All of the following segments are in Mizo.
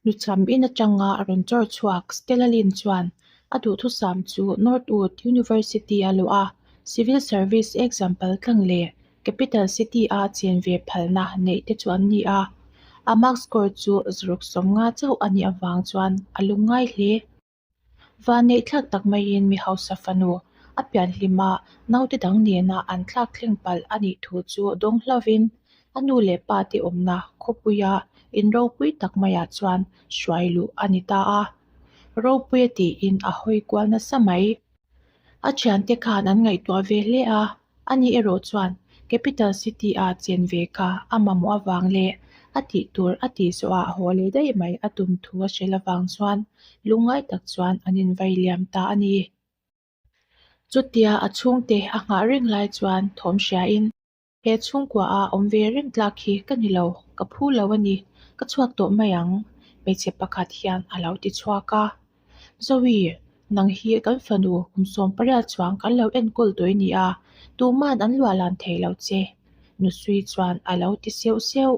Nucham in atanga a rawn chawr chhuak Stella Lin chuan a duhthusam chu Northwood University a luah a, Civil Service exam paltlang leh Capital City-a chen ve phalna neih te chu an ni a. A mark score chu zaruk 50 chauh a nih avang chuan a lungngai hle. Vanneih thlak tak maiin mi hausa fanu a pianhlim a, naute dang nena an thlak thleng palh a nih thu chu dawng hlauvin a nu leh pa te awmna khawpuia in ropui tak maiah chuan hruai luh a ni ta a. Ropuia tiin a hawi kual nasa mai. A thiante khan an ngaihtuah ve hle a, ani erawh chuan Capital City-a chen ve kha a mamawh avang leh a tih tur a tih zawhah haw leh daih mai a tum thu a hrilh avang chuan lungngai tak chuan an invai liam ta a ni. Chutia a chhungte a nghah reng lai chuan thawm hriain He chhungkua a awm ve reng tlak hi ka ni lo, ka phu lo a ni, ka chhuak tawh mai ang, hmeichhe pakhat hian a lo ti chhuak a. Zoe, nang hi kan fanu kum 18 chuang kan lo enkawl tawh i ni a, tuman an luah lan thei lo che, Nusui chuan a lo ti seuh seuh.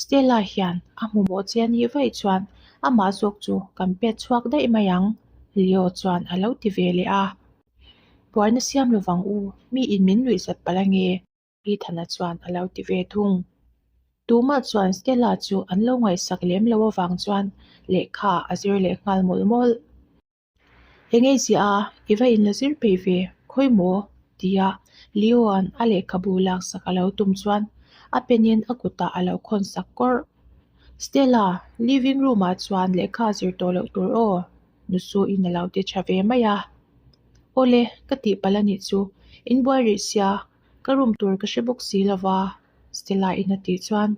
Stella hian a hmu mawh che a nih vaih chuan amah zawk chu kan pet chhuak daih mai ang, Leo chuan a lo ti ve leh a. Buaina siam lovang u, mi in min nuih zat palh ange, Ethana chuan a lo ti ve thung. Tumah chuan Stella chu an lo ngaihsak lem lo avang chuan lehkha a zir leh nghal mawlh mawlh. Eng ei ziah a, i va inla zir peih ve, khawi maw? tia Leo-a'n a lehkhabu laksak a lo tum chuan a pen-in a kutah a lo khawnsak kawrh. Stella, living room-ah chuan lehkha a zir tawh loh tur aw. Nusuin a lo ti tha ve mai a. Awle, ka tih palh a nih chu, in buai rih sia, ka room tur ka hre bawk si lo va, Stella in a tih chuan.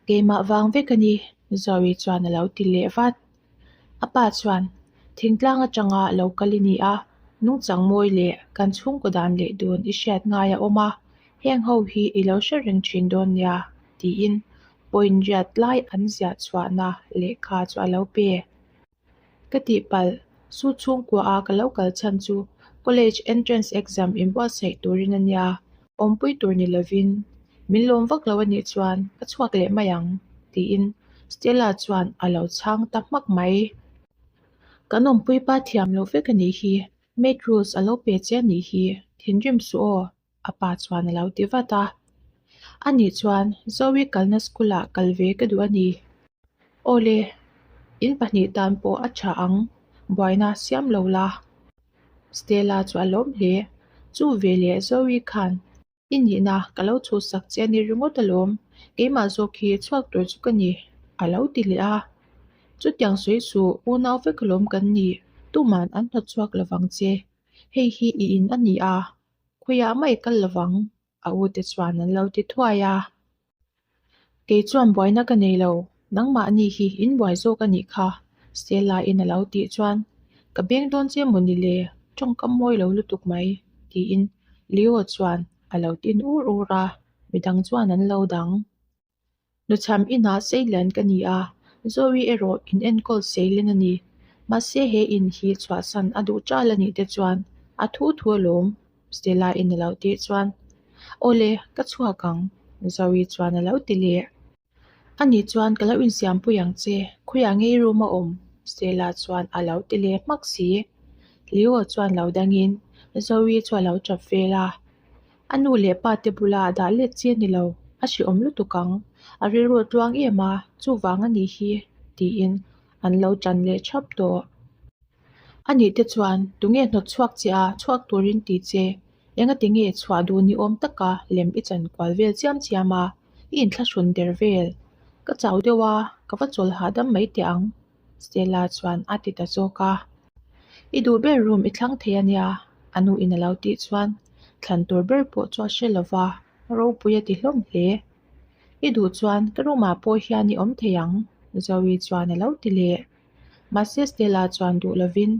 Keimah vang vek a ni, Zoe chuan a lo ti leh vat. A pa chuan, Thingtlang atanga lo kal i ni a, nungchang mawi leh kan chhungkaw dan leh dun i hriat ngai a awm a, heng ho hi i lo hre reng thin dawn nia, tiin point riat lai an ziah chhuahna lehkha chu a lo pe. Ka tihpalh, su chhungkua a ka lo kal chhan chu college entrance exam inbuatsaih turin a nia, awmpui tur ni lovin min lawm vak lo a nih chuan ka chhuak leh mai ang, tiin Stella chuan a lo chhang ta hmak mai. Kan awmpui pa thiam loh vek a nih hi, made rules a lo pe che a nih hi, thinrim suh aw. A pa chuan a lo ti vat a. Anih chuan Zoe kalna school ah kal ve ka duh a ni. Awle, in pahnih tan pawh a tha ang, buaina siam lo la. Stella chu a lawm hle. Chu ve leh Zoe khan i nihna ka lo chhuhsak che a ni ringawt alawm, keimah zawk hi chhuak tur chu ka ni, a lo ti leh a. Chutiang sawi suh, unau vek alawm kan ni, tuman an hnawtchhuak lovang che. Hei hi i in a ni a, Khawiah mai kal lovang, a u te chuan an lo ti thuai a. Kei chuan buaina ka nei lo, nangmahni hi in buai zawk a nih kha, Stella in a lo tih chuan, Ka beng dawn che maw ni le, tawngkam mawi lo lutuk mai, tiin Leo chuan a lo tin ur ur a, midang chuan an lo dang. Nuchham inah Seilen ka ni a, Zoe erawh in enkawl Seilen a ni. Mahse he in hi chhuahsan a duh ṭal a nih te chuan a thu thu alawm, Stella in a lo tih chuan, Awle, ka chhuak ang, Zoe chuan a lo ti leh. Anih chuan ka lo insiampui ang che, khawiah ngei room a awm? Stella chuan a lo ti leh hmak si. Leo chuan lo dangin Zoe chu a lo ṭap vel a. A nu leh pa te bula dah let chi a ni lo, a hrehawm lutuk ang, a rilru a tluang em a, chuvang a nih hi, tiin an lo tan leh thap tawh. A nih te chuan tunge hnawt chhuak che a, chhuak turin ti che, engati nge chhuah duh ni awm taka lem i chan kual vel chiam chiam a, i inthlahrun der vel. Ka chau deuh a, ka va chawl hahdam mai teh ang. Stella chuan a ti ta zawk a. I duh ber room i thlang thei a nia, a nu in a lo tih chuan thlan tur ber pawh chu a hre lo va, ropui a ti hlawm hle. I duh chuan ka room ah pawh hian i awm thei ang, Zoe chuan a lo ti leh. Mahse Stella chuan duh lovin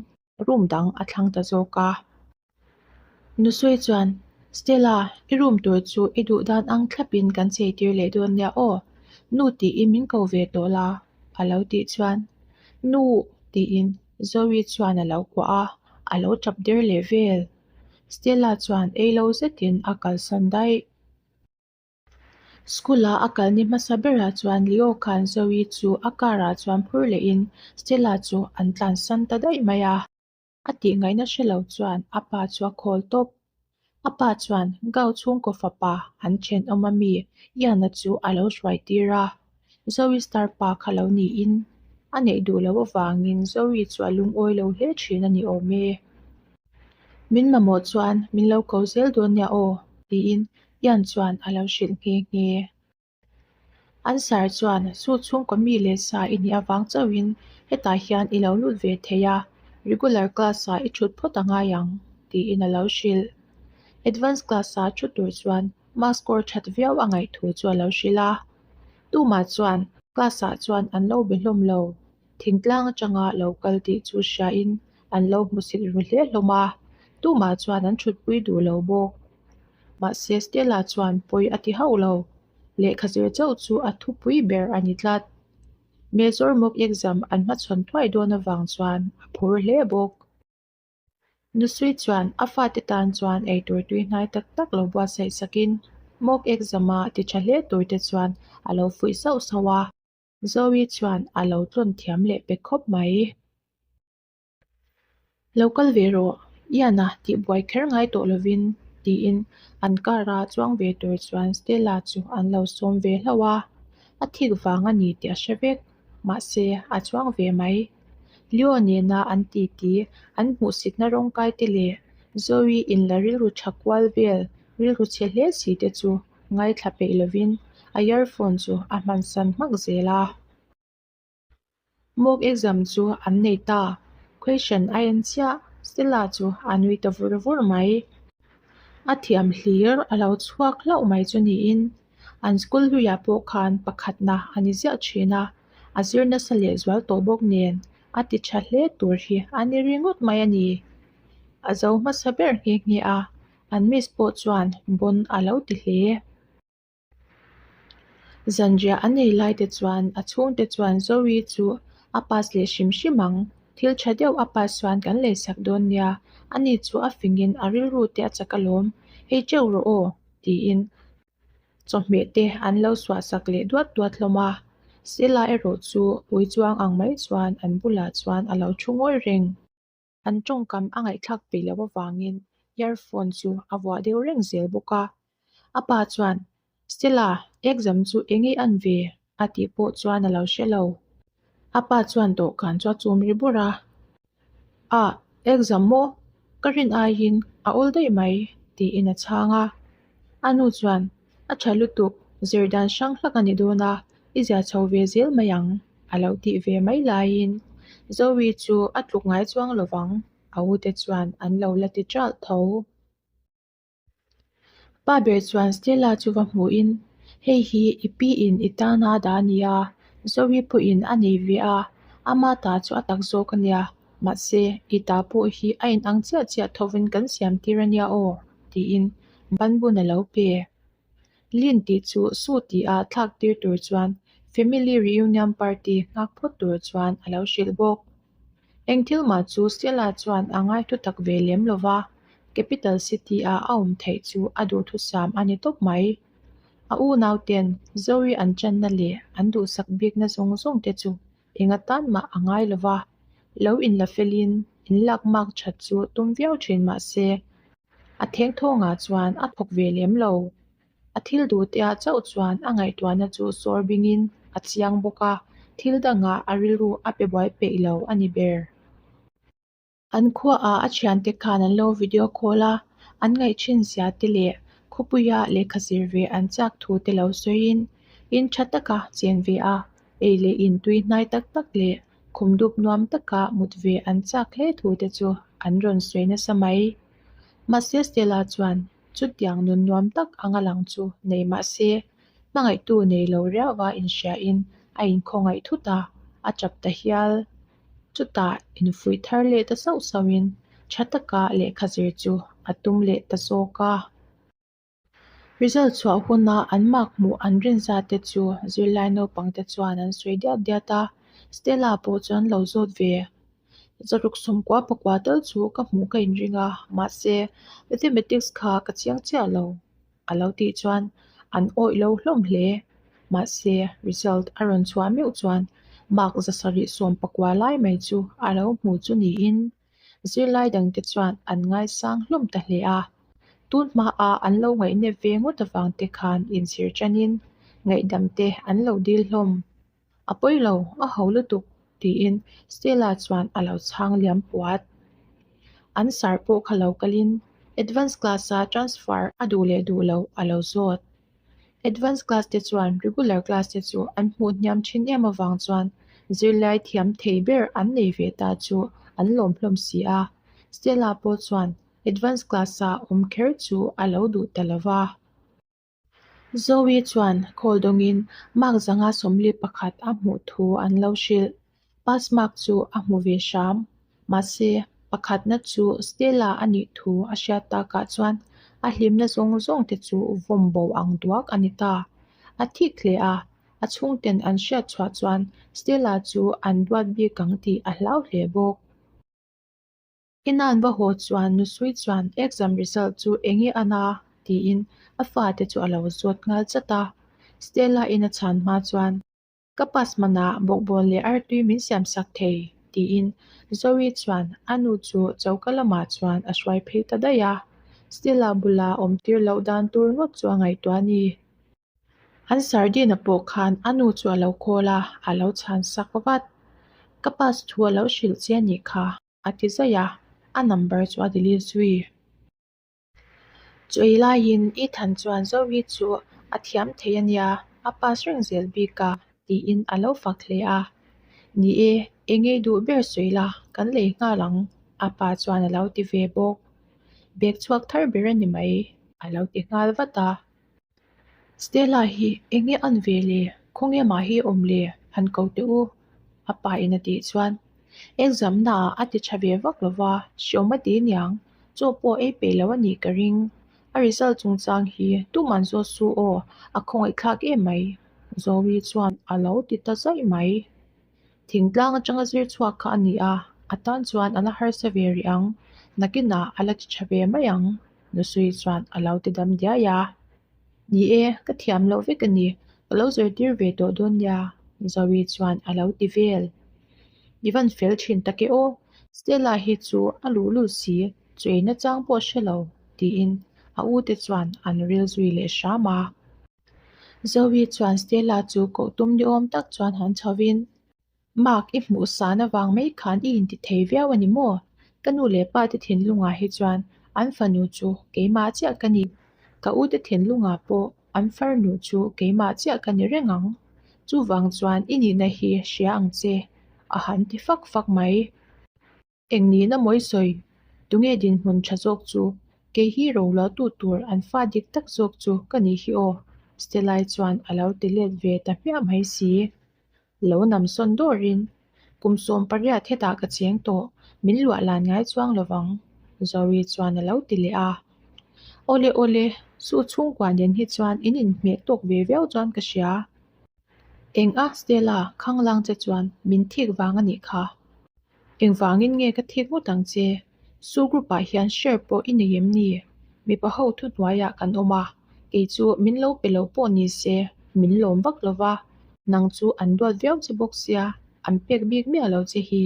room dang a thlang ta zawk a. Nusui chuan, Stella, i room tur chu i duh dan ang thlapin kan chei tir leh dawn nia aw, nu tiin min ko ve tawh la, a lo tih chuan, Nu tiin Zoe chuan a lo kuah a, a lo tap der leh vel. Stella chuan ei lo zetin a kalsan daih. School-a a kal ni hmasa berah chuan Leo khan Zoe chu a car-ah chuan phur lehin Stella chu an tlansan ta daih mai a. A tih ngaihna hre lo chuan a pa chu a khawl tawp. A pa chuan Gao chhungkaw fapa an thenawm a mi Ian-a chu a lo hruai tir a, Zoe star pa kha lo niin a neih duh loh avangin Zoe chu a lungawi lo hle thin a ni awm e. Min mamawh chuan min lo ko zel dawn nia aw, tiin Ian chuan a lo hrilh nghe nghe. An sar chuan chu chhungkaw mi leh sa i nih avang chauhin hetah hian i lo lut ve thei a, regular class-ah i thut phawt a ngai ang, tiin a lo hrilh. Advance class-a thu tur chuan mark score that viau a ngaih thu chu a lo hrilh a. Tumah chuan class-ah chuan an lo be hlawm lo. Thingtlang atanga lo kal tih chu hriain an lo hmusit ru hle hlawm a, tumah chuan an thutpui duh lo bawk. Mahse Stella chuan pawi a ti hauh lo, lehkha zir chauh chu a thupui ber a ni tlat. Major mock exam an hmachhawn thuai dawn avang chuan a phur hle bawk. Nusui chuan a fate tan chuan eitur tui hnai tak tak lo buatsaih sakin mock exam-a ti tha hle turte chuan a lo fuih sauh sauh a. Zoe chuan a lo tlawn thiam leh pe khawp mai. Lo kal ve rawh, Ian-a tih buai kher ngai tawh lovin tiin an car-a chuang ve tur chuan Stella chu an lo sawm ve hlauh a, a thik vang a ni tih a hre vek, mahse a chuang ve mai. Leo nena an titi an hmuhsitna rawngkai te leh Zoe inla rilru tha kual vel rilru chhe hle si te chu ngaithla peih lovin a earphone chu a hmansan hmak zel a. Mock exam chu an nei ta, question a en chiah, Stella chu a nui ta vur vur mai. A thiam hlir a lo chhuak hlauh mai chu niin an school hluiah pawh khan pakhatna a ni ziah thin a, a zir nasa leh zual tawh bawk nen a ti tha hle tur hi a ni ringawt mai a ni. A zo hmasa ber nghe nghe a, an miss pawh chuan bawn a lo ti hle. Zanriah a nei lai te chuan a chhungte chuan Zoe chu a pass leh hrim hrim ang, thil tha deuh a pass chuan kan leisak dawn nia, ani chu a fingin a rilru te a chak alawm, hei teuh rawh aw tiin chawhmeh te an lo suahsak leh duat duat hlawm a, Stella erawh chu ui chuang ang mai chuan an bulah chuan a lo thu ngawi reng. An tawngkam a ngaihthlak peih loh avangin earphone chu a vuah deuh reng zel bawk a. A pa chuan, Stella, exam chu eng i an ve? a tih pawh chuan a lo hre lo. A pa chuan dawhkan chu a chum ri bur a. Ah, exam maw? Ka rin aiin a awl daih mai, tiin a chhang a. A nu chuan, A tha lutuk, zir dan hrang hlak a ni dawn a, i zia chho ve zel mai ang, a lo tih ve mai laiin Zoe chu a tluk ngai chuang lo vang, a ute chuan an lo la ti ṭalh tho. Pa ber chuan Stella chu va hmuhin, Hei hi i pi in i tana dah a nia, Zoe pawhin a nei ve a, ama ta chu a tak zawk a nia, mahse i ta pawh hi a inang chiah chiah thovin kan siam tir a nia aw, tiin banbun a lo pe. Lin tih chu Su tih a thlak tir tur chuan family reunion party nghak phawt tur chuan a lo hrilh bawk. Eng thil mah chu Stella chuan a ngai thu tak ve lem lo va, Capital City a a awm theih chu a duhthusam a ni tawp mai. A unauten Zoe an channa leh an duhsak bikna zawng zawng te chu Enga tan mah a ngai lo va, lo inla felin inlak mak that chu tum viau thin mah se, a thengthawngah chuan a thawk ve lem lo. A thil duhte-ah chauh chuan a ngaihtuahna chu sawr bingin a chiang bawk a, thil dangah a rilru a pe buai peih lo a ni ber. An khuaah a thiante khan an lo video call a, an ngaihchhin zia te leh khawpuia lehkha zir ve an chak thu te lo sawiin in tha taka chen ve a, ei leh in tui hnai tak tak leh khum dup nuam taka mut ve an chak hle thu te chu an rawn sawi nasa mai. Mahse Stella chuan chutiang nun nuam tak anga lang chu nei mahse hmangaihtu nei lo riauva inhriain a inkhawngaih thut a, a chap ta hial. Chutah infuih thar leh ta sauh sauhin tha taka lehkha zir chu a tum leh ta zawk a. Result chhuah huna an mark hmuh an rin zat te chu zirlai naupang te chuan an sawi diat diat a, Stella pawh chuan lo zawt ve. Zaruk sawmkua pakua tal chu ka hmuh ka inring a, mahse mathematics kha ka chiang chiah lo, a lo tih chuan an awih lo hlawm hle. Mahse, result a rawn chhuah meuh chuan mark 719 lai mai chu a lo hmu chu niin zirlai dangte chuan an ngaisang hlawm ta hle a. Tun hmaa an lo ngaihnep ve ngawt avang te khan inchhir tanin ngaihdam te an lo dil hlawm. A pawi lo, a ho lutuk, tiin Stella chuan a lo chhang liam puat. An sar pawh kha lo kalin Advance class-a transfer a duh leh duh loh a lo zawt. Advance class te chuan regular class te chu an hmuh hniam thin em avang chuan zirlai thiam thei ber an nei ve ta chu an lawm hlawm si a. Stella pawh chuan Advance class-a awm kher chu a lo duh ta lo va. Zoe chuan call dawngin mark 121 a hmuh thu an lo hrilh. Pass mark chu a hmu ve hram. Mahse, pakhatna chu Stella a nih thu a hriat takah chuan a hlimna zawng zawng te chu vawm bo ang duak a ni ta. A thik hle a, a chhungten an hriat chhuah chuan Stella chu an duat bik ang tih a hlau hle bawk. Inan va haw chuan Nusui chuan exam result chu enge a na? tiin a fate chu a lo zawt nghal chat a. Stella in a chhan hma chuan, Ka pass manah bawkbawn leh artui min siam sak thei, tiin Zoe chuan a nu chu choka lamah chuan a hruai phei ta daih a. Stella bula awm tir loh dan tur ngawt chu a ngaihtuah a ni. An sardine a pawh khan a nu chu a lo call a, a lo chhan sak vat. Ka pass thu a lo hrilh che a nih kha, a ti zaih a, a number chu a delete zui. Chawi laiin Ethan chuan Zoe chu a thiam thei a nia, a pass reng zel bik a, tiin a lo fak hle a. Ni e, eng ei duh ber sawi la, kan lei nghal ang, a pa chuan a lo ti ve bawk. Bag chhuak thar ber a ni mai, a lo ti nghal vat a. Stella hi eng nge an ve le? Khawnge mah hi awm le? Han ko teh u, a pa in a tih chuan exam naah a ti tha ve vak lo va, hreawm a ti niang, chaw pawh ei peih lo a nih ka ring. A result chungchang hi tuman zawt su aw, a khawngaihthlak em mai, Zoe chuan a lo ti ta zaih mai. Thingtlang atanga zir chhuak kha a ni a, a tan chuan a la harsa ve rih ang, nakinah a la ti tha ve mai ang, Nusui chuan a lo ti dam diai a. Ni e, ka thiam loh vek a ni, ka lo zirtir ve tawh dawn nia, Zoe chuan a lo ti vel. I van fel thin tak e aw, Stella hi chu a luhlul si, chu ei nachang pawh hre lo, tiin a u te chuan an ril zui leh hram a. Zoe chuan Stella chu koh tum ni awm tak chuan han chho in, Mark i hmuh san avang mai khan i inti thei viau a ni maw? Ka nu leh pa te thinlungah hi chuan an fanu chu keimah chiah ka ni. Ka u te thinlungah pawh an farnu chu keimah chiah ka ni reng ang. Chuvang chuan i nihna hi hria ang che, a han ti fak fak mai. Eng nihna mawi sawi? Tunge dinhmun tha zawk chu? Kei hi roluahtu tur an fa dik tak zawk chu ka nih hi aw, Stellai chuan a lo ti let ve ta hmiah mai si. Lo nam sawn dawrin, Kum 18 hetah ka cheng tawh, min luah lan ngai chuang lovang, Zoe chuan a lo ti leh a. Awle awle, chu chhungkua nen hi chuan in inhmeh tawk ve viau chuan ka hria. Eng a, Stella, khanglang che chuan min thik vang a nih kha. Engvangin nge ka thik ngawt ang che? Su group ah hian share pawh i nei em ni? Mipa ho thuhnuaiah kan awm a, kei chu min lo pe lo pawh ni se min lawm vak lo va, nang chu an duat viau che bawk sia, an pek bik miah lo che hi.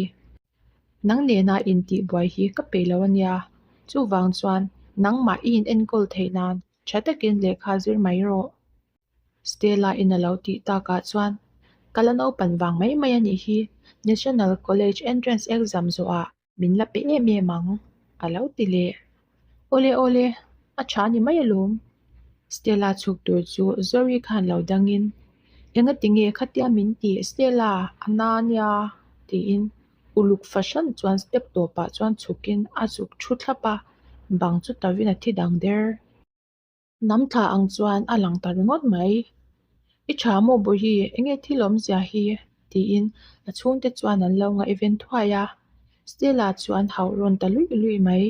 Nang nena intihbuai hi ka peih lo a nia, chuvang chuan nangmah i in enkawl theih nan tha takin lehkha zir mai rawh. Stella in a lo tih takah chuan ka la naupan vang mai mai a nih hi, National College Entrance Exam zawhah min la pe em em ang, a lo ti leh. Awle awle, a tha ni mai alawm. Stella chhuk tur chu Zoe khan lo dangin, Engati nge khatia min tih Stella, a na nia, tiin uluk fahran chuan step tawpah chuan chhukin a zuk thu thlap a, bang chu tavin a thi dang der. Hnam thla ang chuan a lang ta ringawt mai. I tha maw Bawihi, enge thil awmzia hi? tiin a chhungte chuan an lo ngaihven thuai a. Stella chuan hauh rawn ta luih luih mai.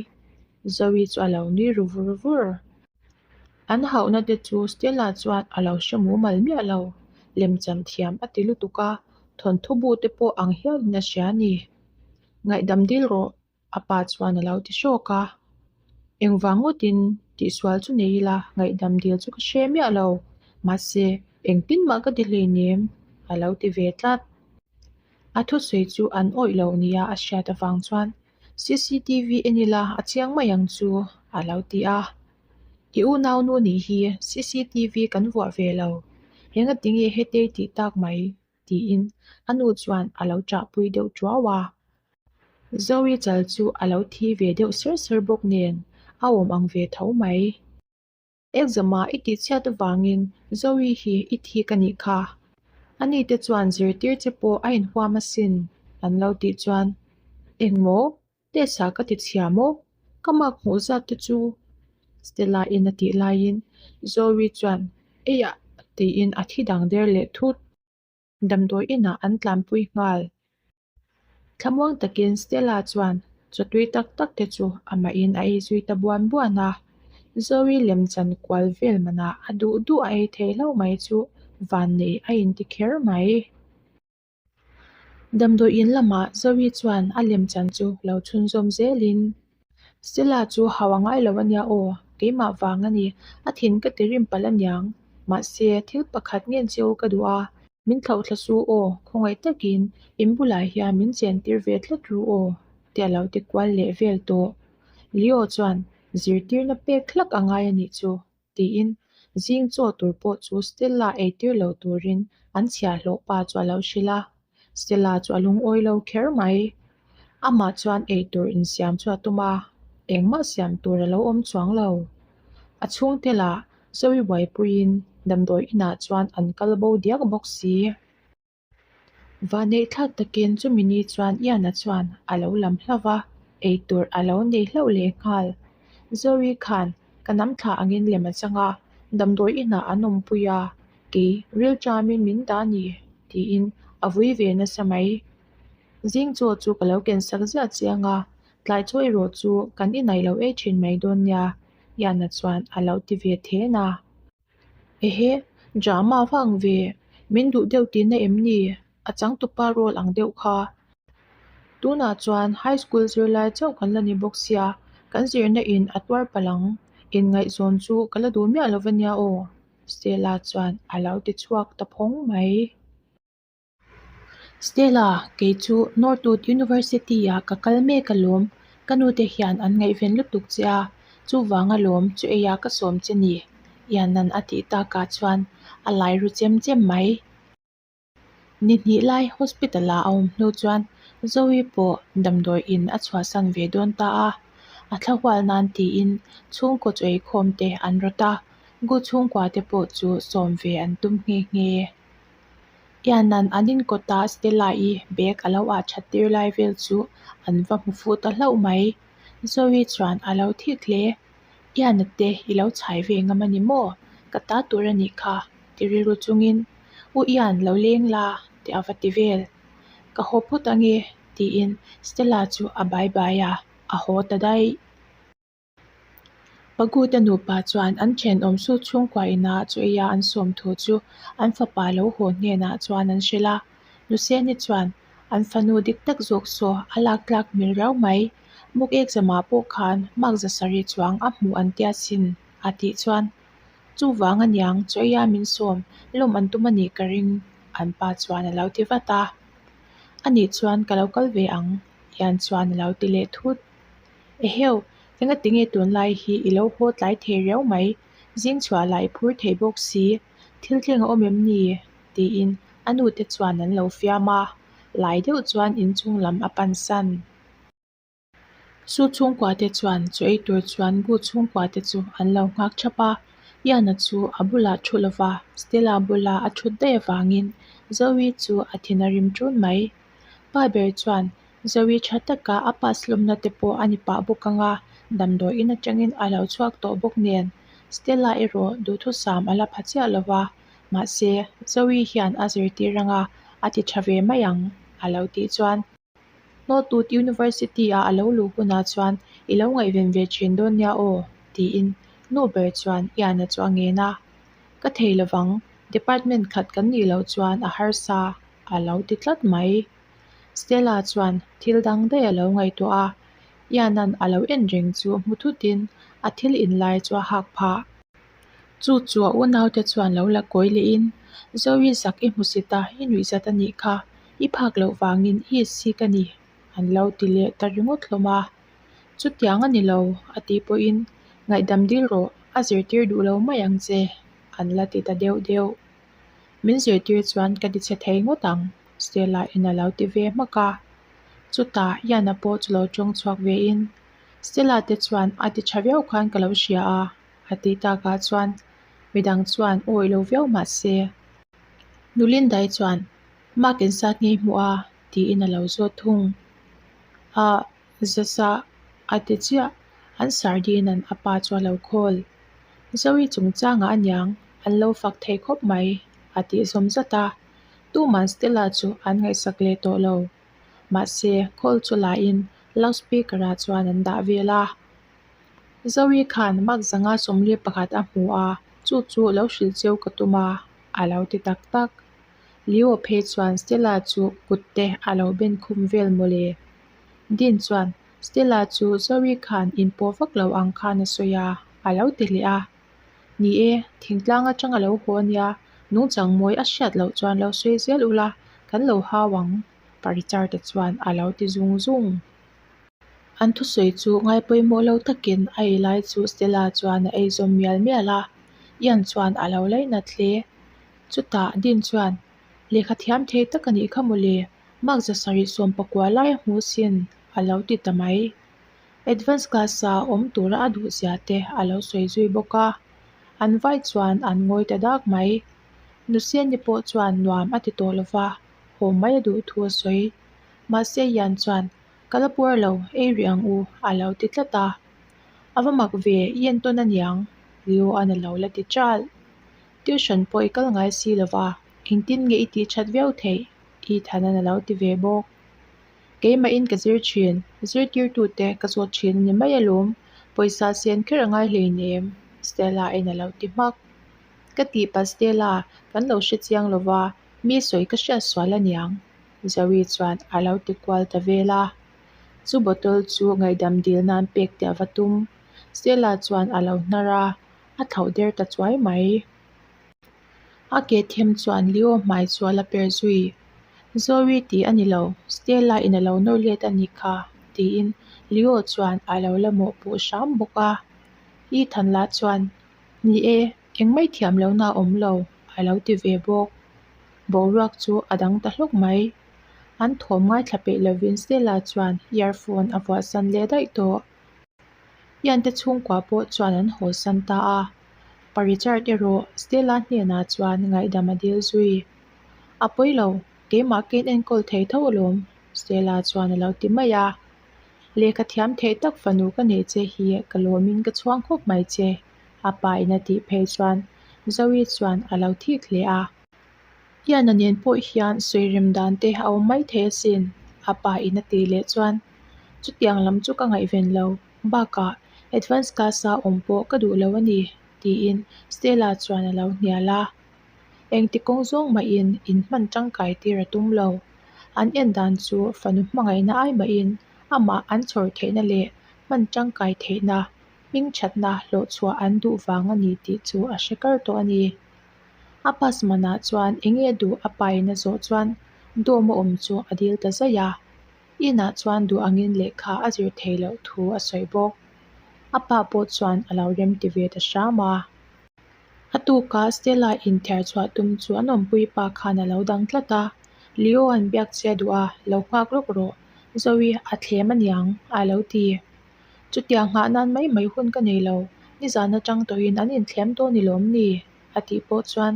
Zoe chu a lo nui ru vur vur. An hauhna te chu Stella chuan a lo hre mumal miah lo. Lemchan thiam a ti lutuk a, thawnthu bu te pawh ang hialin a hria a ni. Ngaihdam dil rawh, A pa chuan a lo ti hrawk a, Engvang ngawtin tihsual chu nei ila ngaihdam dil chu ka hre miah lo. Mahse, engtin mah ka ti hleinem, a lo ti ve tlat. A thusawi chu an awih lo nia a hriat avang chuan CCTV en ila a chiang mai ang chu, a lo ti a. I unaunu nih hi CCTV kan vuah ve lo, engatinge hetei tih tak mai? tiin a nu chuan a lo ṭahpui deuh ṭuau a. Zoe chal chu a lo thi ve deuh ser ser bawk nen a awm ang ve tho mai. Exam-ah i tihchhiat avangin Zoe hi i thik a nih kha. Ani te chuan zirtir che pawh a inhuam asin an lo tih chuan, Engmaw? Test-ah ka ti chhia maw? Ka mark hmuh zat te chu Stella-in a tih laiin Zoe chuan Eiah tiin a thi dang der leh thut. Damdawi inah an tlanpui nghal. Thlamuang takin Stella chuan chawtui tak tak te chu amahin a ei zui ta buan buan a. Zoe lemchan kual vel manah a duh duh a ei thei hlauh mai chu vannei a inti kher mai. Damdawi in lamah Zoe chuan a lemchan chu lo chhunzawm zelin, Stella chu hau a ngai lo ania aw, keimah vang a ni, a thin ka ti rim palh aniang. Mahse, thil pakhat ngen che u ka duh a, min thlauh thla su aw, khawngaih takin in bulah hian min chen tir ve tlat ru aw, tia lo ti kual leh vel tawh. Leo chuan zirtirna pek hlak a ngai a nih chu. tiin zing chaw tur pawh chu Stella ei tir lo turin an chhiahhlawh pa chu a lo hrilh a, Stella chu a lungawi lo kher mai. Amah chuan ei tur insiam chu a tum a, engmah siam tur a lo awm chuang lo. A chhungte lah Zoe buaipuiin damdawi inah chuan an kal bo diak bawk si. Vanneih thlak takin chumi ni chuan Ian-a chuan a lo lam hlauh va, eitur a lo nei hlauh leh nghal. Zoe khan ka nam thla angin lem a chang a, damdawi inah an awmpui a, kei rilṭamin min dah a ni tiin a vui ve nasa mai. Zing chaw chu ka lo ken sak ziah chiang a, tlai chaw erawh chu kan inai lo ei ṭhin mai dawn nia, Ian-a chuan a lo ti ve then a. Ehe, drama vang ve, min duh deuh tihna em ni? A changtupa role ang deuh kha. Tunah chuan high school zirlai chauh kan la ni bawk sia, kan zirna in a tuar palh ang. Inngaihzawn chu ka la duh miah lo va nia aw, Stella chuan a lo ti chhuak ta phawng mai. Stella, kei chu Northwood University-ah ka kal mek alawm. Ka nute hian an ngaihven lutuk che a, chuvang alawm chu eia ka sawm che ni, Iannan a tih takah chuan a lai ru chem chem mai. Ni hnih lai hospital-ah a awm hnu chuan Zoe pawh damdawi in a chhuahsan ve dawn ta a, a thla hual nan tiin chhungkaw chu eikhawm te an rawt a, Gu chhungkua te pawh chu sawm ve an tum nghe nghe. Iannan an inkawta Stella-i bag a lo ah that tir lai vel chu an va hmu fuh ta hlauh mai. Zoe chuan a lo thik hle. Ianna te i lo chhai ve ngam a ni maw? Ka ta tur a nih kha ti rilru chungin U Ian lo leng la tih a va ti vel. Ka haw phut ange tiin Stella chu a bai bai a, a haw ta daih. Paguta nupa chuan an thenawm su chhungkua inah chu eia an sawm thu chu an fapa lo haw hnenah chuan an hrilh a. Nuseni chuan an fanu dik tak zawk saw a lak tlak hmel riau mai. Muk ekzamah pawh khan mark zasarih chuang a hmuh an tia sin a tih chuan chuvang aniang chu eia min sawm lawm an tum a nih ka ring an pa chuan a lo ti vat a. Anih chuan ka lo kal ve ang hian chuan a lo ti leh thut. Eheu, engatinge tunlai hi i lo haw tlai thei riau mai, zing chhuah lah i phur thei bawk si, thil thleng a awm em ni? tiin a nute chuan an lo fiam a, lai deuh chuan inchung lam a pan san. Su chhungkua te chuan chaw ei tur chuan Gu chhungkua te chu an lo nghak thap a, Ian-a chu a bulah thu lova Stella bula a thut daih avangin Zoe chu a thin a rim ṭun mai. Pa ber chuan Zoe tha taka a pass hlawmna te pawh a ni pah bawk ang a, damdawi in atangin a lo chhuak tawh bawk nen Stella erawh duhthusam a la pha chiah lo va, mahse Zoe hian a zirtir anga a ti tha ve mai ang a lo tih chuan Northwood University ah a lo luh hunah chuan i lo ngaihven ve thin dawn nia aw tiin nu ber chuan Ian-a chu a ngen a, Ka thei lovang, department khat kan nih loh chuan a harsa a lo ti tlat mai. Stella chuan thil dang daih a lo ngaihtuah a, Ian-a'n a lo en reng chu hmu thutin a thil in lai chu a hak phah. Chu chu a unaute chuan lo la kawi lehin, Zoe zak i hmusit a, i nuihzat a nih kha, i phak loh vangin i itsik a ni, an lo ti leh ta ringawt hlawm a. Chutiang a ni lo, a tih pawhin, Ngaihdam dil rawh, a zirtir duh lo mai ang che, an la ti ta deuh deuh. Min zirtir chuan ka ti chhe thei ngawt ang, Stella in a lo ti ve hmak a. Chutah Ian-a pawh chu lo tawng chhuak vein, Stella te chuan a ti tha viau khan ka lo hria a, a tih takah chuan midang chuan awih lo viau mah se. Nu Lindai chuan, Mark engzat nge i hmuh a? tiin a lo zawt thung. Ah, Zasa a ti chiah, an sardine an a pa chu a lo call. Zoe chungchangah aniang an lo fak thei khawp mai, a tih zawm zat a. Tuman Stella chu an ngaihsak leh tawh lo. Mahse, call chu lain loudspeaker ah chuan an dah vel a. Zoe khan mark zanga 41 a hmu a, chu chu lo hrilh cheu ka tum a, a lo ti tak tak. Leo phei chuan Stella chu kut te a lo ben khum vel mawle. Dean chuan Stella chu Zoe khan inpawh vak lo ang khan a sawi a, a lo ti leh a. Ni e, thingtlang atang a lo haw ania, nungchang mawi a hriat loh chuan lo sawi zel ula, kan lo hau ang, Pa Richard-a chuan a lo ti zung zung. An thusawi chu ngaipawimawh lo takin a ei lai chu Stella chuan a ei zawm mial mial a, Ian chuan a lo lainat hle. Chutah Dean chuan, Lehkha thiam thei tak a nih kha mawle, mark 790 lai a hmu sin, a lo ti ta mai. Advance class-a awm tura a duh zia te a lo sawi zui bawk a, an vai chuan an ngawi ta dak mai. Nuseni pawh chuan nuam a ti tawh lo va, haw mai a duh thu a sawi. Mahse Ian chuan, Ka la puar lo, ei rih ang u, a lo ti tlat a. A va mak ve, i entawn aniang, Leo-a'n a lo la ti ṭalh. Tuition pawh i kal ngai si lo va, engtin nge i tih ṭhat viau theih? Ethan-a'n a lo ti ve bawk. Keimahin ka zir ṭhin, zirtirtute ka zawt ṭhin a ni mai alawm, pawisa sen kher a ngai hleinem, Stella-in a lo ti hmak. Ka tihpalh Stella, kan lo hre chiang lo va, mi sawi ka hriat sual aniang, Zoe chuan a lo ti kual ta vel a. Chu bottle chu ngaihdam dil nan pek teh a va tum. Stella chuan a lo hnar a, a thlauh der ta chuai mai. A ke them chuan Leo hmai chu a la per zui. Zoe tih a ni lo, Stella in a lo nawr let a ni kha, tiin Leo chuan a lo la mawhpuh hram bawk a. Ethan lah chuan, Ni e, engmah i thiam lohna a awm lo, a lo ti ve bawk. Boruak chu a dang ta hlawk mai. An thawm ngaithla peih lovin Stella chuan earphone a vuahsan leh daih tawh. Ian te chhungkua pawh chuan an haw san ta a, Pa Richard erawh Stella hnenah chuan ngaihdam a dil zui. A pawi lo, keimah ka inenkawl thei tho alawm, Stella chuan a lo ti mai a. Lehkha thiam theih tak fanu ka neih che hi ka lawmin ka chhuang khawp mai che, a pa in a tih phei chuan Zoe chuan a lo thik hle a. Ian-a nen pawh hian sawirem dan te a awm mai thei asin, a pa in a tih leh chuan chutiang lam chu ka ngaihven lo, bakah advance class-a awm pawh ka duh lo a ni, tiin Stella chuan a lo hnial a. Engti kawng zawng mahin inhman tangkai tir a tum lo. An en dan chu fanu hmangaihna ai mahin amah an chhawr theihna leh hman tangkai theihna, hmingthatna hlawhchhuah an duh vang a ni tih chu a hre kar tawh a ni. A pass manah chuan enge duh a pain a zawh chuan dawm a awm chu a dil ta zaih a. Inah chuan duh angin lehkha a zir theih loh thu a sawi bawk. A pa pawh chuan a lo rem ti ve ta hram a. A tukah Stella inthiar chhuah tum chu an awmpui pa khan a lo dang tlat a. Leo an biak che a duh a, lo nghak lawk rawh. Zoe a thlem aniang a lo ti. Chutiang nghah nan mai mai hun ka nei lo, nizan atang tawhin an inthlem dawn i lawm ni? a tih pawh chuan,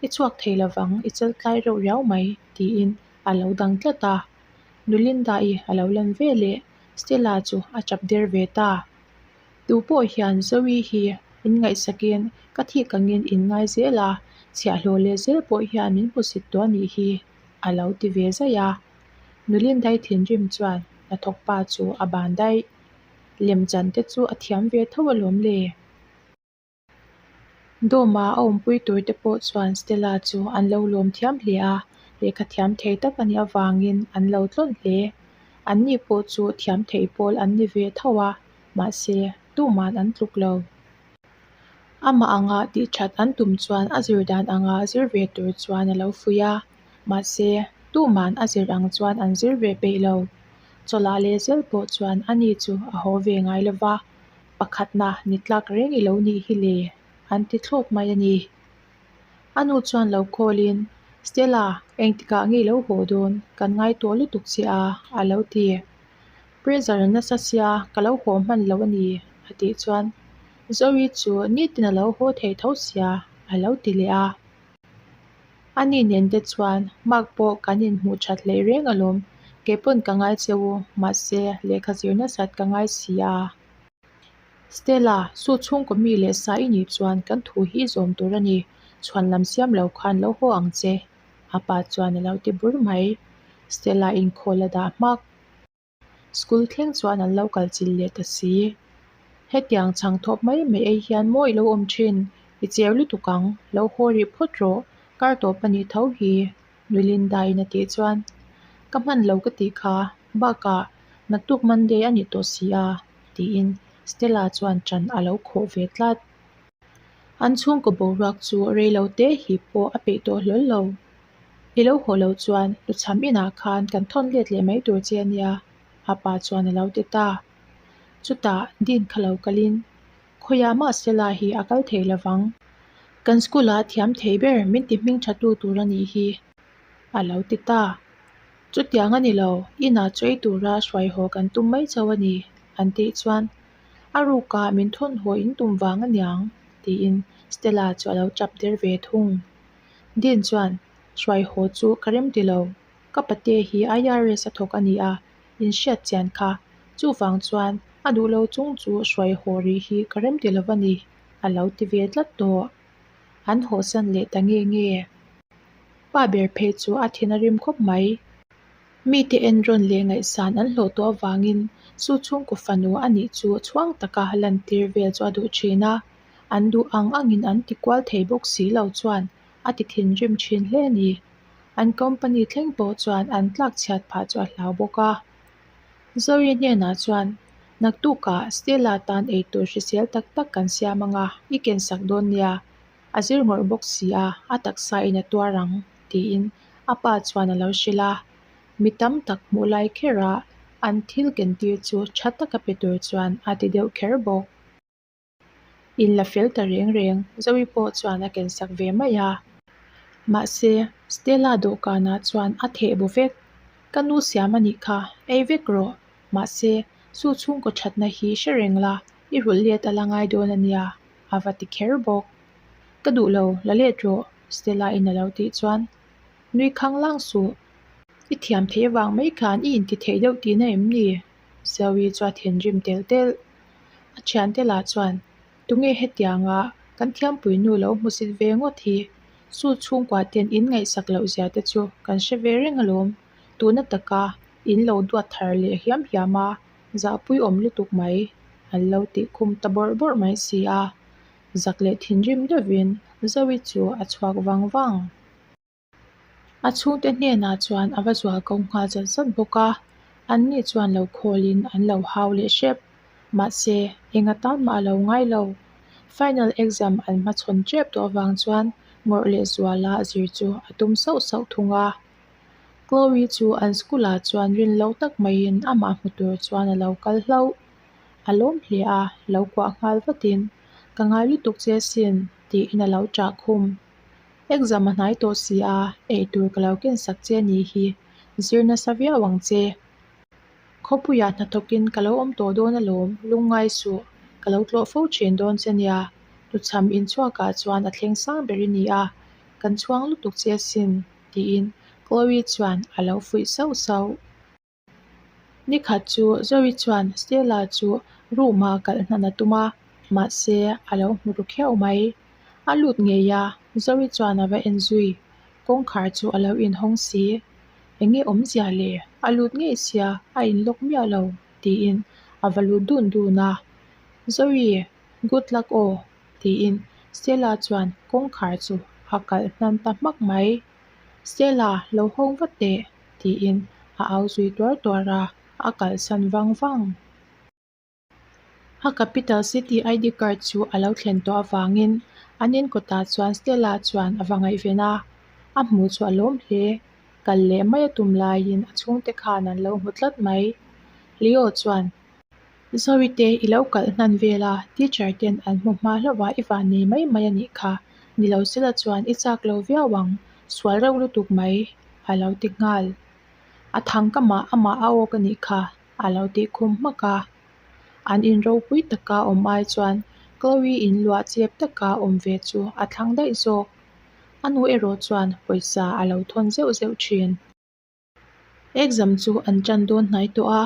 I chhuak thei lovang, i chal tlai reuh riau mai, tiin a lo dang tlat a. Nu Linda-i a lo lan ve leh, Stella chu a tap der ve ta. Tu pawh hian Zoe hi min ngaihsakin ka thik angin in ngai zel a, chhiahhlawh leh zel pawh hian min hmusit tawh a nih hi, a lo ti ve zaih a. Nu Lindai thinrim chuan hnathawk pa chu a ban daih. Lemchan te chu a thiam ve tho alawm le. Dawma a awmpui tur te pawh chuan Stella chu an lo lawm thiam hle a, lehkha thiam thei tak a nih avangin an lo tlawn hle. Anni pawh chu thiam thei pawl an ni ve tho a, mahse tuman an tluk lo. Amah anga tih that an tum chuan a zir dan anga zir ve tur chuan a lo fuih a, mahse, tuman a zir ang chuan an zir ve peih lo. Chawlhah leh zel pawh chuan ani chu a haw ve ngai lo va, pakhatna ni tlak reng i lo nih hi le, an ti thlawt mai a ni. A nu chuan lo call-in, Stella, engtikah nge i lo haw dawn? Kan ngai tawh lutuk che a, a lo ti. Pressure nasa sia ka lo haw hman lo a ni, a tih chuan Zoe chu nitin a lo haw thei tho sia, a lo ti leh a. Ani nen te chuan mark pawh kan inhmuh that hleih reng alawm, kei pawn ka ngai che u, mahse lehkha zir nasat ka ngai si a. Stella, Su chhungkaw mi leh sa i nih chuan kan thu hi i zawm tur a ni, chhuan lam siam lo khan lo haw ang che, a pa chuan a lo ti bur mai. Stella inkhawl a dah hmak. School thleng chuan an lo kal chilh leh ta si. Hetiang chhang thawp mai mai ei hian maw i lo awm thin, i cher lutuk ang, lo haw rih phawt rawh, kar tawp a nih tho hi, Nulinda in a tih chuan, Ka hman lo ka tih kha, bakah naktuk Monday a ni tawh si a, tiin Stella chuan ṭan a lo khawh ve tlat. An chhungkaw boruak chu rei lo te hi pawh a peih tawh hlawl lo. I lo haw lo chuan hnuchham inah khan kan thawn let leh mai tur che a nia, a pa chuan a lo ti ta. Chutah Dean kha lo kalin, Khawiah mah Stella hi a kal thei lo vang. Kan school-ah thiam thei ber min ti hming tha tu tur a nih hi, a lo ti ta. Chutiang a ni lo, inah chu ei tura hruai haw kan tum mai chauh a ni, an tih chuan a rukah min thawn haw in tum vang a niang, tiin Stella chu a lo tap der ve thung. Dean chuan, Hruai haw chu ka rem ti lo. Ka pate hi IRS a thawk a ni a, in hriat chian kha. Chuvang chuan a duh lo chung chu hruai haw rih hi ka rem ti lo a ni, a lo ti ve tlat tawh. An hawhsan leh ta nge nge. Pa ber phei chu a thin a rim khawp mai. Mite enrawn leh ngaihsan an hlawh tawh avangin chu chhungkaw fanu a nih chu chhuang taka lantir vel chu a duh thin a. An duh ang angin an ti kual thei bawk si lo chuan a ti thinrim thin hle a ni. An company thleng pawh chuan an tlak chhiat phah chu a hlau bawk a. Zoe hnenah chuan, Naktukah Stella tan eitur hrisel tak tak kan siam anga i kensak dawn nia, a zir ngawrh bawk si a, a taksa in a tuar ang, tiin a pa chuan a lo hrilh a. Mi tam tak hmuh lai kherah an thil kentir chu tha taka pe tur chuan a ti deuh kher bawk. In la fel ta reng reng, Zoe pawh chuan a kensak ve mai a. Mahse, Stella dawhkanah chuan a theh bu vek. Ka nu siam a nih kha, ei vek rawh. Mahse, chu chhungkaw thatna hi hre reng la, i rulh let a la ngai dawn a nia, a va ti kher bawk. Ka duh lo, la let rawh, Stella in a lo tih chuan. Nui khang lang suh. I thiam theih avang mai khan i inti theih deuh tihna em ni? Zoe chu a thinrim telh telh. A thiante lah chuan, Tunge hetianga kan thiampui nu lo hmusit ve ngawt hi? Chu chhungkua ten in ngaihsak loh zia te chu kan hre ve reng alawm. Tuna taka in lo duat thar leh hiam hiam a, zahpui awm lutuk mai an lo tih khum ta bawrh bawrh mai si a. Zak leh thinrim deuhin Zoe chu a chhuak vang vang. A chhungte hnenah chuan a va zual ko nghal zat zat bawk a, anni chuan lo khawlin an lo hau leh hrep. Mahse, enga tan mah a lo ngai lo. Final exam an hmachhawn tep tawh avang chuan ngawrh leh zuala zir chu a tum sauh sauh thung a. Chloe chu an school ah chuan rin lo tak maiin amah hmu tur chuan a lo kal hlauh. A lawm hle a, lo kuah nghal vatin, Ka ngai lutuk che asin, tiin a lo ṭah khum. Exam a hnai tawh si a, eitur ka lo ken sak che ni hi, zir nasa viau ang che. Khawpuiah hnathawkin ka lo awm tawh dawn alawm, lungngai suh, ka lo tlawh fo thin dawn che nia, hnuchham inchhuakah chuan a thleng sang ber i ni a, kan chhuang lutuk che asin, tiin Chloe chuan a lo fuih sauh sauh. Nikhat chu Zoe chuan Stella chu room a kalh hnan a tum a, mahse a lo hmu ru khiau mai. A lut ngei a, Zoe chuan a va en zui. Kawngkhar chu a lo inhawng si. Eng nge awmzia le? A lut ngei sia, a inlawk miah lo, tiin a va lut dun dun a. Zoe, good luck aw, tiin Stella chuan kawngkhar chu a kalh hnan ta hmak mai. Stella, lo hawng vat teh, tiin a au zui tuar tuar a, a kalsan vang vang. A Capital City ID card chu a lo thlen tawh avangin an in kawtah chuan Stella chuan a va ngaihven a, a hmuh chu a lawm hle. Kal leh mai a tum laiin a chhungte khan an lo hmu tlat mai. Leo chuan, Zawite i lo kalh hnan vel a, teacher ten an hmu hma hlauh a i van nei mai mai a nih kha, ni lo sela chuan i chak lo viau ang, sual reuh lutuk mai, a lo ti nghal. A thang ka mah amah a awk a nih kha, a lo tih khum hmak a. An in ropui taka awm ai chuan Chloe in luah chep taka awm ve chu a thlang daih zawk. A nu erawh chuan pawisa a lo thawn zeuh zeuh thin. Exam chu an tan dawn hnai tawh a,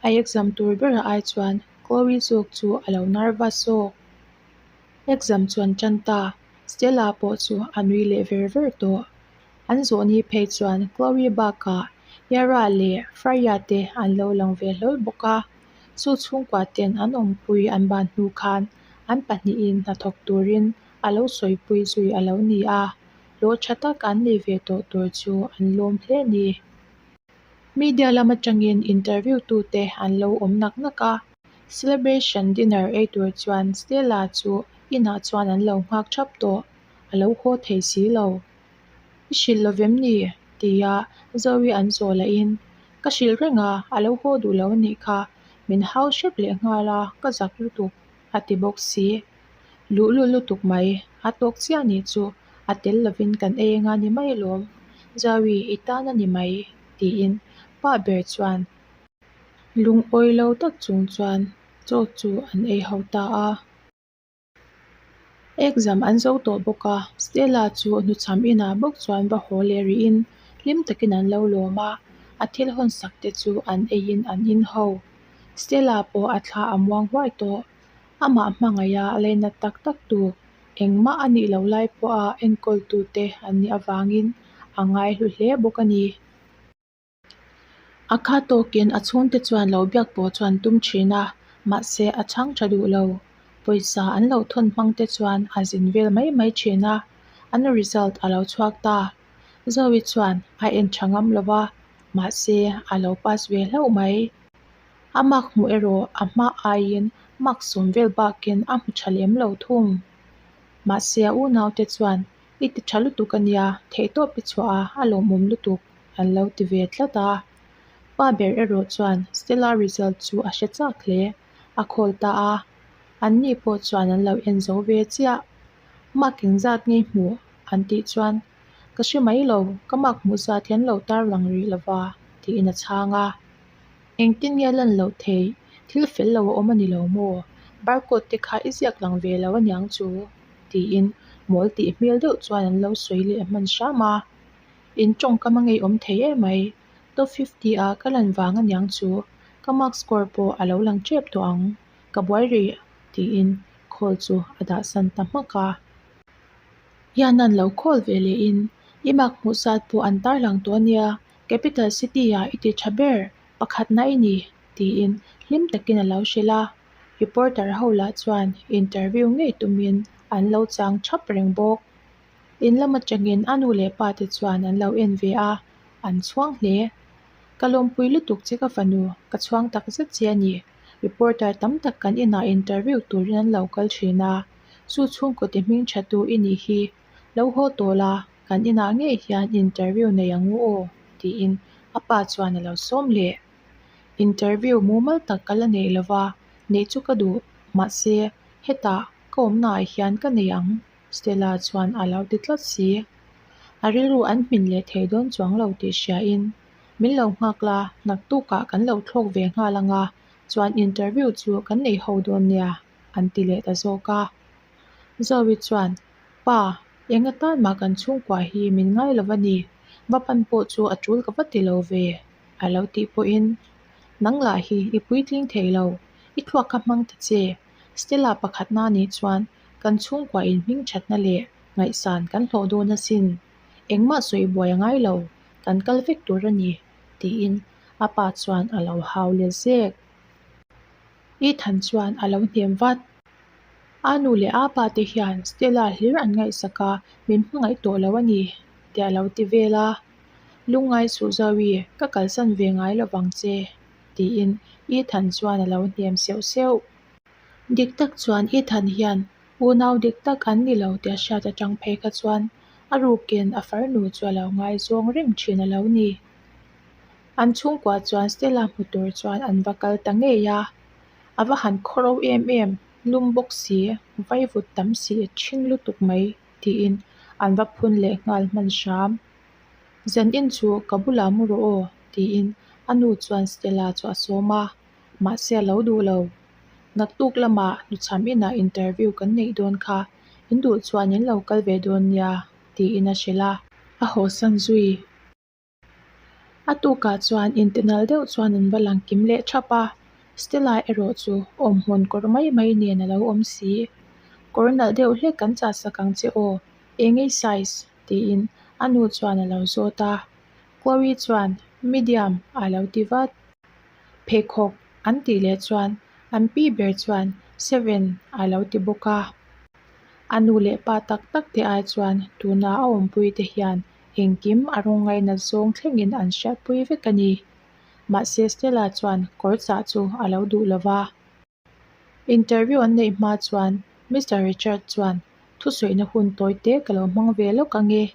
a exam tur berah ai chuan Chloe zawk chu a lo nervous zawk. Exam chu an tan ta, Stella pawh chu a nui leh ver ver tawh. An zawh ni phei chuan Chloe bakah Yara leh Freya te an lo lang ve hlawl bawk a, chu chhungkua ten an awmpui an ban hnu khan an pahnihin hnathawk turin a lo sawipui zui a lo ni a. Hlawh tha tak an nei ve tawh tur chu an lawm hle a ni. Media lam atangin interview tute an lo awm nak nak a, celebration dinner ei tur chuan Stella chu inah chuan an lo nghak thap tawh, a lo haw thei si lo. I hrilh lo vem ni? tia Zoe an zawh lahin, Ka hrilh reng a, a lo haw duh lo a nih kha, min hau hrep leh nghal a, ka zak lutuk, a ti bawk si. Luhlul lutuk mai, a tawk chiah nih chu a tel lovin kan ei anga ni mai alawm, Zawi i tan a ni mai tiin pa ber chuan lungawi lo tak chung chuan chaw chu an ei ho ta a. Exam an zo tawh bawk a, Stella chu hnuchham inah bawk chuan va haw leh rihin hlim takin an lo lawm a, a thil hawnsak te chu an eiin an in ho. Stella pawh a thla a muang huai tawh. Amah hmangaiha leinat tak tak tu engmah a nih loh lai pawha enkawltute an nih avangin a ngaihlu hle bawk a ni. A kha tawkin a chhungte chuan lo biak pawh chuan tum thin a, mahse a chhang tha duh lo. Pawisa an lo thawn hmang te chuan a zin vel mai mai thin a, an result a lo chhuak ta. Zoe chuan a en tha ngam lo va, mahse a lo pass ve hlauh mai. A mark hmuh erawh a hma aiin mark sawm vel bakin a hmu tha lem lo thung. Mahse a unaute chuan i ti tha lutuk a nia, theihtawp i chhuah a, a lawmawm lutuk an lo ti ve tlat a. Pa ber erawh chuan Stella result chu a hre chak hle, a call ta a. Anni pawh chuan an lo en zo ve chiah. Mark engzat nge hmuh an tih chuan ka hre mai lo, ka mark hmuh zat hi an lo tarlang rih lova tiin a chhang a. Engtin nge lan loh theih? Thil fel lo a awm a ni lo maw? Barcode te kha i ziak lang ve lo aniang chu tiin mawl tih hmel deuh chuan an lo sawi leh hman hram a. In tawngkam a ngeiawm thei emai. Top 50 ah ka lan vang aniang chu ka mark score pawh a lo lang tep tawh ang. Ka buai rih tiin call chu a dahsan ta hmak a. Hian an lo call ve lehin i mark hmuh zat pawh an tarlang tawh ania. Capital City-ah i ti tha ber, pakhatna i ni, tiin hlim takin a lo hrilh a. Reporter ho lah chuan interview ngei tumin an lo chang thap reng bawk. In lam atangin a nu leh pa te chuan an lo en ve a, an chhuang hle. Ka lawmpui lutuk che ka fanu, ka chhuang tak zet che a ni. Reporter tam tak kan inah interview turin an lo kal thin a, chu chhungkaw ti hming tha tu i nih hi. Lo haw tawh la, kan inah ngei hian interview nei ang u aw, tiin a pa chuan a lo sawm leh. Interview mumal tak ka la nei lova, neih chu ka duh, mahse hetah ka awmnaah hian ka nei ang, Stella chuan a lo ti tlat si. A rilru an hmin leh thei dawn chuang lo tih hriain, Min lo nghak la, naktukah kan lo thlawk ve nghal ang a, chuan interview chu kan nei ho dawn nia, an ti leh ta zawk a. Zoe chuan, Pa, eng atan mah kan chhungkua hi min ngai lo va ni, va pan pawh chu a tul ka va ti lo ve, a lo tih pawhin, Nang lah hi i puitling thei lo, i thluak kha hmang ta che, Stella pakhatna nih chuan kan chhungkua in hming thatna leh ngaihsan kan hlawh dawn asin, engmah sawi buai a ngai lo, kan kal vek tur a ni, tiin a pa chuan a lo hau let zek. Ethan chuan a lo hnem vat. A nu leh a pa te hian Stella hlir an ngaihsak a, min hmangaih tawh lo a ni, tih a lo ti vel a. Lungngai suh Zoe, ka kalsan ve ngai lovang che, tiin Ethan chuan a lo hnem seuh seuh. Dik tak chuan Ethan hian unau dik tak an ni lo tih a hriat atang phei kha chuan a rukin a farnu chu a lo ngaizawng reng thin a lo ni. An chhungkua chuan Stella hmu tur chuan an va kal ta ngei a, a va han khawro em em, lum bawk si, vaivut tam si a ṭhing lutuk mai tiin an va phun leh nghal hman hram. Zan in chu ka bulah mu rawh aw tiin a nu chuan Stella chu a sawm a, mahse a lo duh lo. Naktuk lamah hnuchham inah interview kan neih dawn kha, in duh chuan in lo kal ve dawn nia tiin a hrilh a, a hawsan zui. A tukah chuan intinal deuh chuan an va lang kim leh thap a, Stella erawh chu awmhmun kawr mai mai nen a lo awm si. Kawr nalh deuh hlek kan chah sak ang che aw, eng ei size? tiin a nu chuan a lo zawt a. Chloe chuan medium a lo ti vat. Pheikhawk an tih leh chuan an pi ber chuan seven a lo ti bawk a. A nu leh pa tak tak te ai chuan tuna a awmpui te hian Engkim a rawng ngainat zawng thlengin an hriatpui vek a ni. Mahse Stella chuan kawr chah chu a lo duh lo va. Interview an neih hma chuan Mister Richard chuan thusawina hun tawi te ka lo hmang ve lawk ang e.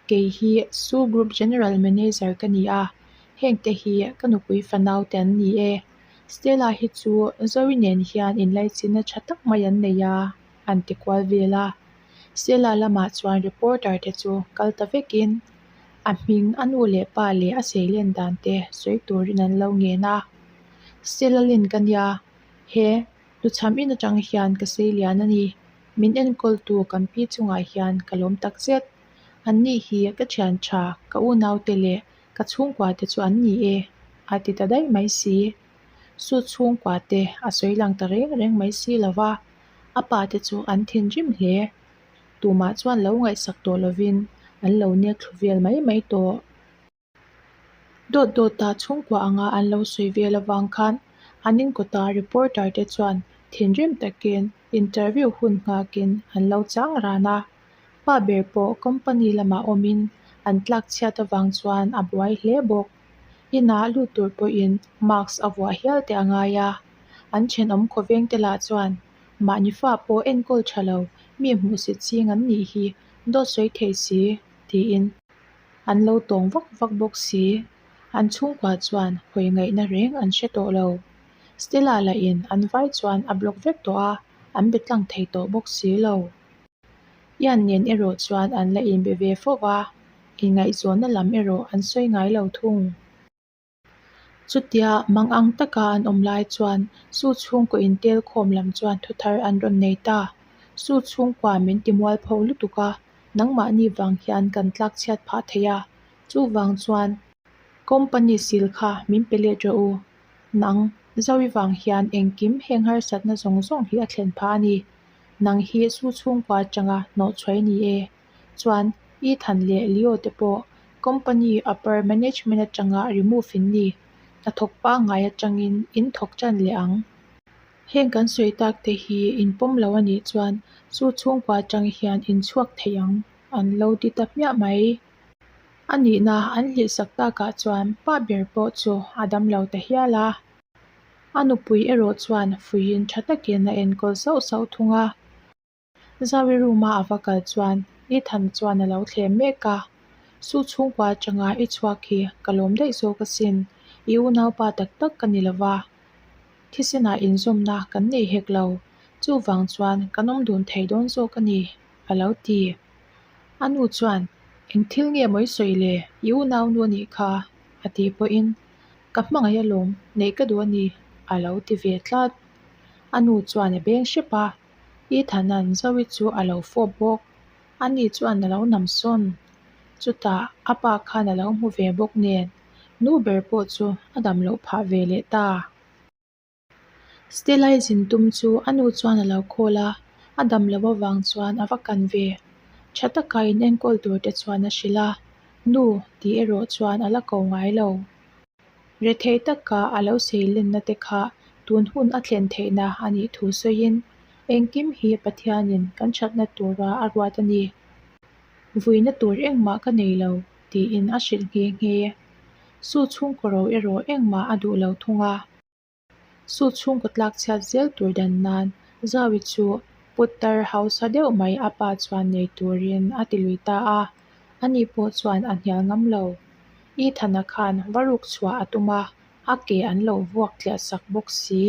Kei hi Su Group General Manager ka ni a, hengte hi ka nupui fanau te an ni e. Stella hi chu Zoe nen hian inlaichinna tha tak mai an nei a, an ti kual vel a. Stella lamah chuan reporter te chu kal ta vekin a hming a nu leh pa leh a seilen dan te sawi turin an lo ngen a. Stella len ka nia, he hnuchham in atang hian ka sei lian a ni. Min enkawltu kan pi chungah hian ka lawm tak zet. An ni hi ka thian tha, ka unaute leh ka chhungkua te chu an ni e, a ti ta daih mai si. Su chhungkua te a sawi lang ta reng reng mai si lo va. A pa te chu an thinrim hle. Tumah chuan lo ngaihsak tawh lovin an lo nek thlu vel mai mai tawh. Dawt dawta chhungkua anga an lo sawi vel avang khan an inkawta reporter te chuan thinrim takin interview hun nghakin an lo chang ran a. Pa ber pawh company lamah awmin an tlak chhiat avang chuan a buai hle bawk. Inah lut tur pawhin mask a vuah hial teh a ngai a. An thenawm khawveng te lah chuan mahni fa pawh enkawl tha lo mi hmuhsit ching an nih hi dawt sawi thei si tiin an lo tawng vak vak bawk si. An chhungkua chuan hawi ngaihna reng an hre tawh lo. Stella lahin an vai chuan a block vek tawh a, an be tlang thei tawh bawk si lo. Ian nen erawh chuan an la inbe ve fo va, inngaihzawnna lam erawh an sawi ngai lo thung. Chutia mang ang taka an awm lai chuan Su chhungkaw intel khawm lam chuan thuthar an rawn nei ta. Su chhungkua min ti mualpho lutuk a, nangmahni vang hian kan tlak chhiat phah thei a, chuvang chuan company sil kha min pe let rawh u. Nang, Zoe vang hian engkim heng harsatna zawng zawng hi a thlen phah a ni. Nang hi Su chhungkua atanga hnawhchhuai ni e. Chuan Ethan leh Leo te pawh company upper management atanga remove in ni. Hnathawk pangngai atangin in thawk tan leh ang. Heng kan sawi tak te hi in pawm lo a nih chuan chu chhungkua atang hian in chhuak thei ang an lo ti ta hmiah mai. A nihna an hlihsak takah chuan pa ber pawh chu a dam lo ta hial a. A nupui erawh chuan fuiin tha takin a enkawl sauh sauh thung a. Zawi room a ava kal chuan Ethan chuan a lo thlem mek a, Su chhungkua atanga i chhuak hi ka lawm daih zawk asin, i unaupa tak tak ka ni lova, thisenah inzawmna kan nei hek lo, chuvang chuan kan awm dun thei dawn zawk a ni, a lo ti. A nu chuan, Eng thil nge maw i sawi le, i unaunu a nih kha, a tih pawhin, Ka hmangaih alawm, neih ka duh a ni, a lo ti ve tlat. A nu chuan a beng hrep a. Ethan-a'n Zoe chu a lo fawp bawk. Ani chuan a lo nam sawn. Chutah a pa khan a lo hmu ve bawk nen, nu ber pawh chu a dam loh phah ve leh ta. Stella-i zin tum chu a nu chuan a lo call a, a dam loh avang chuan a va kan ve. Tha taka inenkawl tur te chuan a hrilh a, Nu tih erawh chuan a la ko ngai lo. Rethei taka a lo seilenna te kha tun hun a thlen theihna a nih thu sawiin, Engkim hi Pathianin kan thatna tura a ruat a ni. Vuina tur engmah ka nei lo, tiin a hrilh nghe nghe. Su chhungkaw ro erawh engmah a duh lo thung a. Su chhungkaw tlak chhiat zel tur dan nan Zaui chu putar hausa deuh mai a pa chuan nei turin a ti lui ta a, ani pawh chuan a hnial ngam lo. Ethan-a khan va ruk chhuah a tum a, a ke an lo vuak tliah sak bawk si.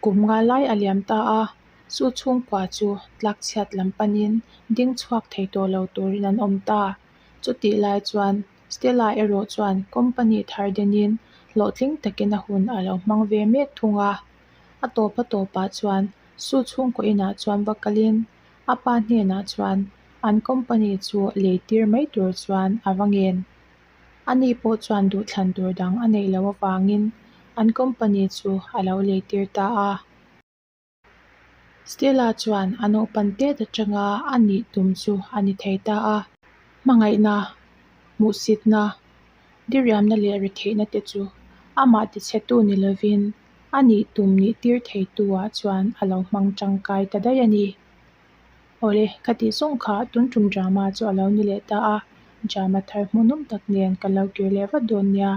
Kum nga lai a liam ta a, chu chhungkua chu tlakchhiat lam panin ding chhuak thei tawh lo turin an awm ta. Chutih lai chuan Stella erawh chuan company thar denin hlawhtling takin a hun a lo hmang ve mek thung a. A tawp a tawpah chuan Su chhungkaw inah chuan va kalin a pa hnenah chuan an company chu lei tir mai tur chuan a va ngen. Ani pawh chuan duhthlan tur dang a neih loh avangin an company chu a lo lei tir ta a. Stella chuan a naupan tet atanga a nih tum chu a ni thei ta a. Hmangaihna, hmuhsitna, diriamna leh retheihna te chu amah tichhetu ni lovin a nih tum nih tir theitu ah chuan a lo hmang tangkai ta daih a ni. Awle, ka tih zawng kha tun tum drama chu a lo ni leh ta a, drama thar hmuhnawm tak nen ka lo kir leh vat dawn nia.